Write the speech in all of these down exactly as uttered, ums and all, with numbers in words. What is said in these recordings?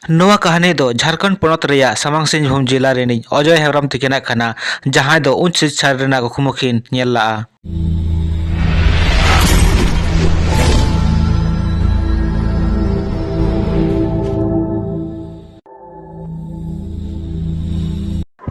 ᱱᱚᱣᱟ ᱠᱟᱹᱦᱱᱤ ᱫᱚ ᱡᱷᱟᱲᱠᱷᱚᱸᱰ ᱯᱚᱱᱚᱛ ᱨᱮᱭᱟᱜ ᱥᱟᱢᱟᱝ ᱥᱤᱝᱵᱷᱩᱢ ᱡᱮᱞᱟ ᱨᱤᱱᱤᱡ ᱚᱡᱚᱭ ᱦᱮᱢᱵᱨᱚᱢ ᱛᱤᱠᱤᱱᱟᱜ ᱠᱟᱱᱟ, ᱡᱟᱦᱟᱸᱭ ᱫᱚ ᱩᱪᱪ ᱥᱤᱪᱪᱷᱟ ᱨᱮᱱᱟᱜ ᱠᱩᱠᱢᱩ ᱠᱤᱱ ᱧᱮᱞ ᱞᱟᱜᱼᱟ᱾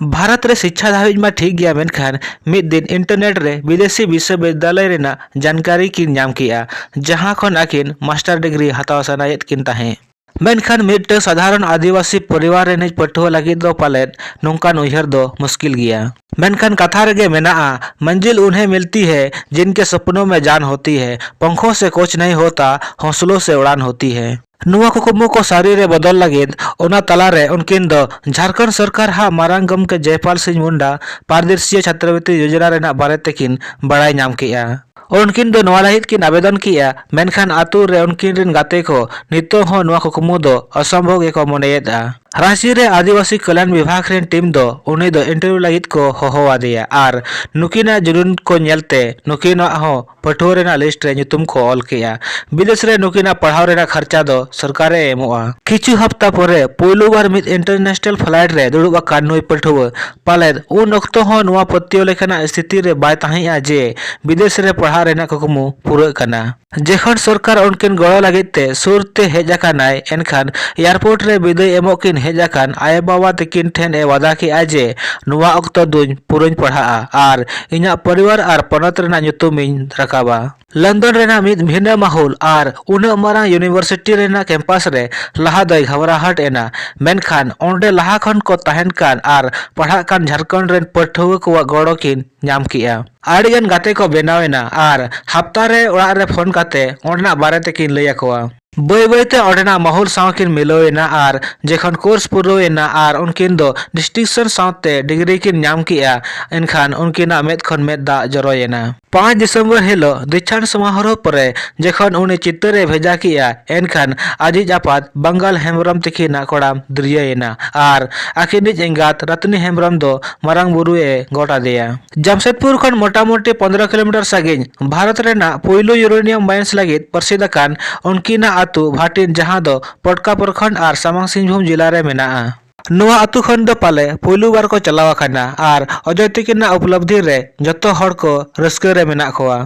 ᱵᱷᱟᱨᱚᱛ ᱨᱮ ᱥᱤᱪᱪᱷᱟ ᱫᱷᱟᱹᱵᱤᱡ ᱢᱟ ᱴᱷᱤᱠ ᱜᱮᱭᱟ, ᱢᱮᱱᱠᱷᱟᱱ ᱢᱤᱫ ᱫᱤᱱ ᱤᱱᱴᱟᱨᱱᱮᱴ ᱨᱮ ᱵᱤᱫᱮᱥᱤ ᱵᱤᱥᱥᱚᱵᱤᱫᱽᱭᱟᱞᱚᱭ ᱨᱮᱱᱟᱜ ᱡᱟᱱᱠᱟᱨᱤ ᱠᱤᱱ ᱧᱟᱢ ᱠᱮᱜᱼᱟ, ᱡᱟᱦᱟᱸ ᱠᱷᱚᱱ ᱟᱹᱠᱤᱱ ᱢᱟᱥᱴᱟᱨ ᱰᱤᱜᱽᱨᱤ ᱦᱟᱛᱟᱣ ᱥᱟᱱᱟᱭᱮᱫ ᱠᱤᱱ ᱛᱟᱦᱮᱸ᱾ ᱢᱮᱱᱠᱷᱟᱱ ᱢᱤᱫᱴᱟᱝ ᱥᱟᱫᱷᱟᱨᱚᱱ ᱟᱹᱫᱤᱵᱟᱹᱥᱤ ᱯᱚᱨᱤᱵᱟᱨ ᱨᱤᱱᱤᱡ ᱯᱟᱹᱴᱷᱩᱣᱟᱹ ᱞᱟᱹᱜᱤᱫ ᱫᱚ ᱯᱟᱞᱮᱫ ᱱᱚᱝᱠᱟᱱ ᱩᱭᱦᱟᱹᱨ ᱫᱚ ᱢᱩᱥᱠᱤᱞ ᱜᱮᱭᱟ᱾ ᱢᱮᱱᱠᱷᱟᱱ ᱠᱟᱛᱷᱟ ᱨᱮᱜᱮ ᱢᱮᱱᱟᱜᱼᱟ, ᱢᱟᱱᱡᱤᱞ ᱩᱱᱦᱮ ᱢᱤᱞᱛᱤ ᱦᱮ ᱡᱤᱱᱠᱮ ᱥᱚᱯᱱᱳ ᱢᱮ ᱡᱟᱱ ᱦᱳᱛᱤ ᱦᱮ, ᱯᱚᱝᱠᱷᱚ ᱥᱮ ᱠᱳᱪ ᱱᱟᱦᱤ ᱦᱳᱛᱟ, ᱦᱚᱸᱥᱞᱳ ᱥᱮ ᱩᱲᱟᱱ ᱦᱳᱛᱤ ᱦᱮ᱾ ᱱᱚᱣᱟ ᱠᱩᱠᱢᱩ ᱠᱚ ᱥᱟᱹᱨᱤ ᱨᱮ ᱵᱚᱫᱚᱞ ᱞᱟᱹᱜᱤᱫ ᱚᱱᱟ ᱛᱟᱞᱟᱨᱮ ᱩᱱᱠᱤᱱ ᱫᱚ ᱡᱷᱟᱲᱠᱷᱚᱸᱰ ᱥᱚᱨᱠᱟᱨ ᱦᱟᱜ ᱢᱟᱨᱟᱝ ᱜᱚᱢᱠᱮ ᱡᱚᱭᱯᱟᱞ ᱥᱤᱝ ᱢᱩᱱᱰᱟ ᱯᱟᱨᱫᱮᱥᱤᱭᱟᱹ ᱪᱷᱟᱛᱨᱚᱵᱨᱤᱛᱛᱤ ᱭᱳᱡᱚᱱᱟ ᱨᱮᱱᱟᱜ ᱵᱟᱨᱮ ᱛᱮᱠᱤᱱ ᱵᱟᱲᱟᱭ ᱧᱟᱢ ᱠᱮᱜᱼᱟ᱾ ᱩᱱᱠᱤᱱ ᱫᱚ ᱱᱚᱣᱟ ᱞᱟᱹᱜᱤᱫ ᱠᱤᱱ ᱟᱵᱮᱫᱚᱱ ᱠᱮᱜᱼᱟ, ᱢᱮᱱᱠᱷᱟᱱ ᱟᱛᱳ ᱨᱮ ᱩᱱᱠᱤᱱ ᱨᱤᱱ ᱜᱟᱛᱮ ᱠᱚ ᱱᱤᱛᱚᱜ ᱦᱚᱸ ᱱᱚᱣᱟ ᱠᱩᱠᱢᱩ ᱫᱚ ᱚᱥᱚᱢᱵᱷᱚᱵ ᱜᱮᱠᱚ ᱢᱚᱱᱮᱭᱮᱫᱼᱟ᱾ ᱨᱟᱸᱪᱤ ᱨᱮ ᱟᱹᱫᱤᱵᱟᱹᱥᱤ ᱠᱚᱞᱭᱟᱱ ᱵᱤᱵᱷᱟᱜᱽ ᱨᱤᱱ ᱴᱤᱢ ᱫᱚ ᱩᱱᱤ ᱫᱚ ᱤᱱᱴᱟᱨᱵᱷᱤᱭᱩ ᱞᱟᱹᱜᱤᱫ ᱠᱚ ᱦᱚᱦᱚ ᱟᱫᱮᱭᱟ ᱟᱨ ᱱᱩᱠᱤᱱᱟᱜ ᱡᱩᱱᱩᱱ ᱠᱚ ᱧᱮᱞᱛᱮ ᱱᱩᱠᱤᱱᱟᱜ ᱦᱚᱸ ᱯᱟᱹᱴᱷᱩᱣᱟᱹ ᱨᱮᱱᱟᱜ ᱞᱤᱥᱴ ᱨᱮ ᱧᱩᱛᱩᱢ ᱠᱚ ᱚᱞ ᱠᱮᱜᱼᱟ᱾ ᱵᱤᱫᱮᱥ ᱨᱮ ᱱᱩᱠᱤᱱᱟᱜ ᱯᱟᱲᱦᱟᱣ ᱨᱮᱱᱟᱜ ᱠᱷᱚᱨᱪᱟ ᱫᱚ ᱥᱚᱨᱠᱟᱨ ᱮ ᱮᱢᱚᱜᱼᱟ᱾ ᱠᱤᱪᱷᱩ ᱦᱟᱯᱛᱟ ᱯᱚᱨᱮ ᱯᱩᱭᱞᱩ ᱵᱟᱨ ᱢᱤᱫ ᱤᱱᱴᱟᱨᱱᱮᱥᱱᱟᱞ ᱯᱷᱞᱟᱭᱤᱴ ᱨᱮ ᱫᱩᱲᱩᱵ ᱟᱠᱟᱱ ᱱᱩᱭ ᱯᱟᱹᱴᱷᱩᱣᱟᱹ ᱯᱟᱞᱮᱫ ᱩᱱ ᱚᱠᱛᱚ ᱦᱚᱸ ᱱᱚᱣᱟ ᱯᱟᱹᱛᱭᱟᱹᱣ ᱞᱮᱠᱟᱱᱟᱜ ᱥᱛᱷᱤᱛᱤ ᱨᱮ ᱵᱟᱭ ᱛᱟᱦᱮᱸᱜᱼᱟ ᱡᱮ ᱵᱤᱫᱮᱥ ᱨᱮ ᱯᱟᱲᱦᱟᱜ ᱨᱮᱱᱟᱜ ᱠᱩᱠᱢᱩ ᱯᱩᱨᱟᱹᱜ ᱠᱟᱱᱟ᱾ ᱡᱚᱠᱷᱚᱱ ᱥᱚᱨᱠᱟᱨ ᱩᱱᱠᱤᱱ ᱜᱚᱲᱚ ᱞᱟᱹᱜᱤᱫ ᱛᱮ ᱥᱩᱨ ᱛᱮ ᱦᱮᱡ ᱟᱠᱟᱱᱟᱭ, ᱮᱱᱠᱷᱟᱱ ᱮᱭᱟᱨᱯᱳᱨᱴ ᱨᱮ ᱵᱤᱫᱟᱹᱭ ᱮᱢᱚᱜ ᱠᱤᱱ ᱦᱮᱡ ᱟᱠᱟᱱ ᱟᱭᱳ ᱵᱟᱵᱟ ᱛᱟᱹᱠᱤᱱ ᱴᱷᱮᱱ ᱮ ᱣᱟᱫᱟ ᱠᱮᱜᱼᱟ ᱡᱮ ᱱᱚᱣᱟ ᱚᱠᱛᱚ ᱫᱚᱧ ᱯᱩᱨᱟᱹᱧ ᱯᱟᱲᱦᱟᱜᱼᱟ ᱟᱨ ᱤᱧᱟᱹᱜ ᱯᱚᱨᱤᱵᱟᱨ ᱟᱨ ᱯᱚᱱᱚᱛ ᱨᱮᱱᱟᱜ ᱧᱩᱛᱩᱢᱤᱧ ᱨᱟᱠᱟᱵᱟ᱾ ᱞᱚᱱᱰᱚᱱ ᱨᱮᱱᱟᱜ ᱢᱤᱫ ᱵᱷᱤᱱᱟᱹ ᱢᱟᱦᱚᱞ ᱟᱨ ᱩᱱᱟᱹᱜ ᱢᱟᱨᱟᱝ ᱤᱭᱩᱱᱤᱵᱷᱟᱨᱥᱤᱴᱤ ᱨᱮᱱᱟᱜ ᱠᱮᱢᱯᱟᱥ ᱨᱮ ᱞᱟᱦᱟ ᱫᱚᱭ ᱜᱷᱟᱵᱨᱟᱦᱟᱴ ᱮᱱᱟ, ᱢᱮᱱᱠᱷᱟᱱ ᱚᱸᱰᱮ ᱞᱟᱦᱟ ᱠᱷᱚᱱ ᱠᱚ ᱛᱟᱦᱮᱱ ᱠᱟᱱ ᱟᱨ ᱯᱟᱲᱦᱟᱜ ᱠᱟᱱ ᱡᱷᱟᱲᱠᱷᱚᱸᱰ ᱨᱮᱱ ᱯᱟᱹᱴᱷᱩᱣᱟᱹ ᱠᱚᱣᱟᱜ ᱜᱚᱲᱚ ᱠᱤᱱ ᱧᱟᱢ ᱠᱮᱜᱼᱟ᱾ ᱟᱹᱰᱤᱜᱟᱱ ᱜᱟᱛᱮ ᱠᱚ ᱵᱮᱱᱟᱣ ᱮᱱᱟ ᱟᱨ ᱦᱟᱯᱛᱟ ᱨᱮ ᱚᱲᱟᱜ ᱨᱮ ᱯᱷᱳᱱ ᱠᱟᱛᱮ ᱚᱸᱰᱮᱱᱟᱜ ᱵᱟᱨᱮ ᱛᱮᱠᱤᱱ ᱞᱟᱹᱭ ᱟᱠᱚᱣᱟ᱾ ᱵᱟᱹᱭ ᱵᱟᱹᱭ ᱛᱮ ᱚᱸᱰᱮᱱᱟᱜ ᱢᱟᱦᱚᱞ ᱥᱟᱶ ᱠᱤᱱ ᱢᱤᱞᱟᱹᱣ ᱮᱱᱟ ᱟᱨ ᱡᱚᱠᱷᱚᱱ ᱠᱳᱨᱥ ᱯᱩᱨᱟᱹᱣ ᱮᱱᱟ ᱟᱨ ᱩᱱᱠᱤᱱ ᱫᱚ ᱰᱤᱥᱴᱤᱝᱥᱚᱱ ᱥᱟᱶᱛᱮ ᱰᱤᱜᱽᱨᱤ ᱠᱤᱱ ᱧᱟᱢ ᱠᱮᱜᱼᱟ, ᱮᱱᱠᱷᱟᱱ ᱩᱱᱠᱤᱱᱟᱜ ᱢᱮᱫ ᱠᱷᱚᱱ ᱢᱮᱫ ᱫᱟᱜ ᱡᱚᱨᱚᱭᱮᱱᱟ᱾ ᱯᱟᱸᱪ ᱰᱤᱥᱮᱢᱵᱚᱨ ᱦᱤᱞᱳᱜ ᱫᱤᱠᱠᱷᱟᱱᱛ ᱥᱚᱢᱟᱨᱳᱦ ᱯᱚᱨᱮ ᱡᱚᱠᱷᱚᱱ ᱩᱱᱤ ᱪᱤᱛᱟᱹᱨ ᱮ ᱵᱷᱮᱡᱟ ᱠᱮᱜᱼᱟ, ᱮᱱᱠᱷᱟᱱ ᱟᱡᱤᱡ ᱟᱯᱟᱛ ᱵᱟᱝᱜᱟᱞ ᱦᱮᱢᱵᱨᱚᱢ ᱛᱤᱠᱤᱱᱟᱜ ᱠᱚᱲᱟᱢ ᱫᱟᱹᱨᱭᱟᱹᱭᱮᱱᱟ ᱟᱨ ᱟᱹᱠᱤᱱᱤᱡ ᱮᱸᱜᱟᱛ ᱨᱟᱛᱱᱤ ᱦᱮᱢᱵᱨᱚᱢ ᱫᱚ ᱢᱟᱨᱟᱝ ᱵᱩᱨᱩ ᱮ ᱜᱚᱴ ᱟᱫᱮᱭᱟ᱾ ᱡᱟᱢᱥᱮᱫᱽᱯᱩᱨ ᱠᱷᱚᱱ ᱢᱚᱴᱟᱢᱩᱴᱤ ᱯᱚᱱᱫᱽᱨᱚ ᱠᱤᱞᱳᱢᱤᱴᱟᱨ ᱥᱟᱺᱜᱤᱧ ᱵᱷᱟᱨᱚᱛ ᱨᱮᱱᱟᱜ ᱯᱩᱭᱞᱩ ᱭᱩᱨᱮᱱᱤᱭᱟᱢ ᱢᱟᱭᱤᱱᱥ ᱞᱟᱹᱜᱤᱫ ᱯᱨᱚᱥᱤᱫᱷ ᱟᱠᱟᱱ ᱩᱱᱠᱤᱱᱟᱜ ᱟᱹᱛᱩ ᱵᱷᱟᱴᱤᱱ, ᱡᱟᱦᱟᱸ ᱫᱚ ᱯᱚᱴᱠᱟ ᱯᱨᱚᱠᱷᱚᱸᱰ ᱟᱨ ᱥᱟᱢᱟᱝ ᱥᱤᱝᱵᱷᱩᱢ ᱡᱮᱞᱟ ᱨᱮ ᱢᱮᱱᱟᱜᱼᱟ᱾ ᱱᱚᱣᱟ ᱟᱹᱛᱩ ᱠᱷᱚᱱ ᱫᱚ ᱯᱟᱞᱮ ᱯᱩᱭᱞᱩ ᱵᱟᱨ ᱠᱚ ᱪᱟᱞᱟᱣ ᱟᱠᱟᱱᱟ ᱟᱨ ᱚᱡᱚᱭ ᱛᱤᱠᱤᱱᱟᱜ ᱩᱯᱞᱚᱵᱽᱫᱷᱤ ᱨᱮ ᱡᱚᱛᱚ ᱦᱚᱲ ᱠᱚ ᱨᱟᱹᱥᱠᱟᱹ ᱨᱮ ᱢᱮᱱᱟᱜ ᱠᱚᱣᱟ᱾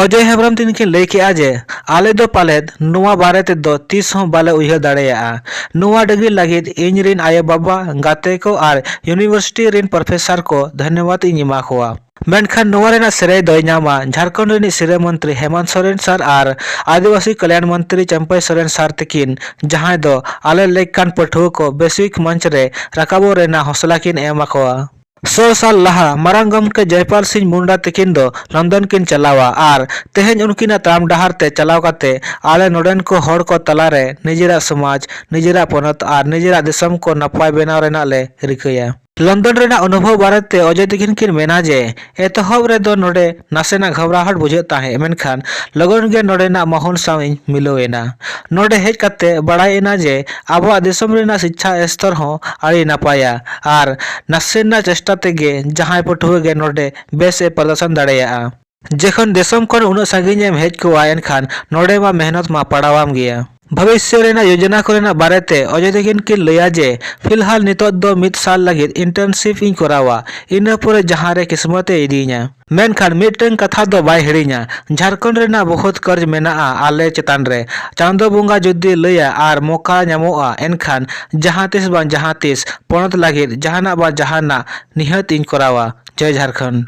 ᱚᱡᱚᱭ ᱦᱮᱢᱵᱨᱚᱢ ᱛᱤᱠᱤᱱ ᱠᱤᱱ ᱞᱟᱹᱭ ᱠᱮᱫᱼᱟ ᱡᱮ, ᱟᱞᱮ ᱫᱚ ᱯᱟᱞᱮᱫ ᱱᱚᱣᱟ ᱵᱟᱨᱮ ᱛᱮᱫᱚ ᱛᱤᱥ ᱦᱚᱸ ᱵᱟᱞᱮ ᱩᱭᱦᱟᱹᱨ ᱫᱟᱲᱮᱭᱟᱜᱼᱟ᱾ ᱱᱚᱣᱟ ᱰᱤᱜᱽᱨᱤ ᱞᱟᱹᱜᱤᱫ ᱤᱧ ᱨᱤᱱ ᱟᱭᱳᱼᱵᱟᱵᱟ, ᱜᱟᱛᱮ ᱠᱚ ᱟᱨ ᱤᱭᱩᱱᱤᱵᱷᱟᱨᱥᱤᱴᱤ ᱨᱤᱱ ᱯᱨᱚᱯᱷᱮᱥᱚᱨ ᱠᱚ ᱫᱷᱚᱱᱭᱚᱵᱟᱫᱽ ᱤᱧ ᱮᱢᱟ ᱠᱚᱣᱟ᱾ ᱢᱮᱱᱠᱷᱟᱱ ᱱᱚᱣᱟ ᱨᱮᱱᱟᱜ ᱥᱨᱮᱭ ᱫᱚᱭ ᱧᱟᱢᱟ ᱡᱷᱟᱲᱠᱷᱚᱸᱰ ᱨᱤᱱᱤᱡ ᱥᱤᱨᱟᱹ ᱢᱚᱱᱛᱨᱤ ᱦᱮᱢᱚᱱᱛ ᱥᱚᱨᱮᱱ ᱥᱟᱨ ᱟᱨ ᱟᱹᱫᱤᱵᱟᱹᱥᱤ ᱠᱚᱞᱭᱟᱱ ᱢᱚᱱᱛᱨᱤ ᱪᱟᱢᱯᱟᱭ ᱥᱚᱨᱮᱱ ᱥᱟᱨ ᱛᱤᱠᱤᱱ, ᱡᱟᱦᱟᱸᱭ ᱫᱚ ᱟᱞᱮ ᱞᱮᱠᱟᱱ ᱯᱟᱹᱴᱷᱩᱣᱟᱹ ᱠᱚ ᱵᱮᱥᱤᱠ ᱢᱚᱧᱪ ᱨᱮ ᱨᱟᱠᱟᱵᱚᱜ ᱨᱮᱱᱟᱜ ᱦᱚᱥᱞᱟ ᱠᱤᱱ ᱮᱢ ᱟᱠᱚᱣᱟ᱾ ᱥᱚ ᱥᱟᱞ ᱞᱟᱦᱟ ᱢᱟᱨᱟᱝ ᱜᱚᱢᱠᱮ ᱡᱚᱭᱯᱟᱞ ᱥᱤᱝ ᱢᱩᱱᱰᱟ ᱛᱤᱠᱤᱱ ᱫᱚ ᱞᱚᱱᱰᱚᱱ ᱠᱤᱱ ᱪᱟᱞᱟᱣᱟ ᱟᱨ ᱛᱮᱦᱮᱧ ᱩᱱᱠᱤᱱᱟᱜ ᱛᱟᱲᱟᱢ ᱰᱟᱦᱟᱨ ᱛᱮ ᱪᱟᱞᱟᱣ ᱠᱟᱛᱮ ᱟᱞᱮ ᱱᱚᱰᱮᱱ ᱠᱚ ᱦᱚᱲ ᱠᱚ ᱛᱟᱞᱟᱨᱮ ᱱᱤᱡᱮᱨᱟᱜ ᱥᱚᱢᱟᱡᱽ, ᱱᱤᱡᱮᱨᱟᱜ ᱯᱚᱱᱚᱛ ᱟᱨ ᱱᱤᱡᱮᱨᱟᱜ ᱫᱤᱥᱚᱢ ᱠᱚ ᱱᱟᱯᱟᱭ ᱵᱮᱱᱟᱣ ᱨᱮᱱᱟᱜ ᱞᱮ ᱨᱤᱠᱟᱹᱭᱟ᱾ ᱞᱚᱱᱰᱚᱱ ᱨᱮᱱᱟᱜ ᱚᱱᱩᱵᱷᱚᱵ ᱵᱟᱨᱮᱛᱮ ᱚᱡᱚᱭ ᱛᱤᱠᱤᱱ ᱠᱤᱱ ᱢᱮᱱᱟ ᱡᱮ, ᱮᱛᱚᱦᱚᱵ ᱨᱮᱫᱚ ᱱᱚᱰᱮ ᱱᱟᱥᱮᱱᱟᱜ ᱜᱷᱟᱵᱽᱲᱟᱦᱟᱴ ᱵᱩᱡᱷᱟᱹᱜ ᱛᱟᱦᱮᱸᱫ, ᱢᱮᱱᱠᱷᱟᱱ ᱞᱚᱜᱚᱱ ᱜᱮ ᱱᱚᱰᱮᱱᱟᱜ ᱢᱟᱦᱚᱞ ᱥᱟᱶ ᱤᱧ ᱢᱤᱞᱟᱹᱣ ᱮᱱᱟ᱾ ᱱᱚᱰᱮ ᱦᱮᱡ ᱠᱟᱛᱮ ᱵᱟᱲᱟᱭ ᱮᱱᱟ ᱡᱮ ᱟᱵᱚᱣᱟᱜ ᱫᱤᱥᱚᱢ ᱨᱮᱱᱟᱜ ᱥᱤᱪᱪᱷᱟ ᱥᱛᱚᱨ ᱦᱚᱸ ᱟᱹᱰᱤ ᱱᱟᱯᱟᱭᱟ ᱟᱨ ᱱᱟᱥᱮᱱᱟᱜ ᱪᱮᱥᱴᱟ ᱛᱮᱜᱮ ᱡᱟᱦᱟᱸᱭ ᱯᱟᱹᱴᱷᱩᱣᱟᱹ ᱜᱮ ᱱᱚᱰᱮ ᱵᱮᱥ ᱮ ᱯᱨᱚᱫᱚᱨᱥᱚᱱ ᱫᱟᱲᱮᱭᱟᱜᱼᱟ᱾ ᱡᱮᱠᱷᱚᱱ ᱫᱤᱥᱚᱢ ᱠᱷᱚᱱ ᱩᱱᱟᱹᱜ ᱥᱟᱺᱜᱤᱧ ᱮᱢ ᱦᱮᱡ ᱠᱚᱜᱼᱟ, ᱮᱱᱠᱷᱟᱱ ᱱᱚᱰᱮ ᱢᱟ ᱢᱮᱦᱱᱚᱛ ᱢᱟ ᱯᱟᱲᱟᱣᱟᱢ ᱜᱮᱭᱟ᱾ ᱵᱷᱚᱵᱤᱥᱥᱚ ᱨᱮᱱᱟᱜ ᱭᱳᱡᱚᱱᱟ ᱠᱚᱨᱮᱱᱟᱜ ᱵᱟᱨᱮᱛᱮ ᱚᱡᱚᱭ ᱛᱟᱹᱠᱤᱱ ᱠᱤᱱ ᱞᱟᱹᱭᱟ ᱡᱮ, ᱯᱷᱤᱞᱦᱟᱞ ᱱᱤᱛᱚᱜ ᱫᱚ ᱢᱤᱫ ᱥᱟᱞ ᱞᱟᱹᱜᱤᱫ ᱤᱱᱴᱟᱨᱱᱥᱤᱯ ᱤᱧ ᱠᱚᱨᱟᱣᱟ, ᱤᱱᱟᱹ ᱯᱚᱨᱮ ᱡᱟᱦᱟᱸ ᱨᱮ ᱠᱤᱥᱢᱚᱛ ᱮ ᱤᱫᱤᱭᱤᱧᱟ᱾ ᱢᱮᱱᱠᱷᱟᱱ ᱢᱤᱫᱴᱟᱝ ᱠᱟᱛᱷᱟ ᱫᱚ ᱵᱟᱭ ᱦᱤᱲᱤᱧᱟ, ᱡᱷᱟᱲᱠᱷᱚᱸᱰ ᱨᱮᱱᱟᱜ ᱵᱚᱦᱩᱛ ᱠᱚᱨᱡᱽ ᱢᱮᱱᱟᱜᱼᱟ ᱟᱞᱮ ᱪᱮᱛᱟᱱ ᱨᱮ᱾ ᱪᱟᱸᱫᱚ ᱵᱚᱸᱜᱟ ᱡᱩᱫᱤ ᱞᱟᱹᱭᱟ ᱟᱨ ᱢᱚᱠᱟ ᱧᱟᱢᱚᱜᱼᱟ, ᱮᱱᱠᱷᱟᱱ ᱡᱟᱦᱟᱸ ᱛᱤᱥ ᱵᱟᱝ ᱡᱟᱦᱟᱸ ᱛᱤᱥ ᱯᱚᱱᱚᱛ ᱞᱟᱹᱜᱤᱫ ᱡᱟᱦᱟᱱᱟᱜ ᱵᱟᱝ ᱡᱟᱦᱟᱱᱟᱜ ᱱᱤᱦᱟᱹᱛ ᱤᱧ ᱠᱚᱨᱟᱣᱟ᱾ ᱡᱚᱭ ᱡᱷᱟᱲᱠᱷᱚᱸᱰ᱾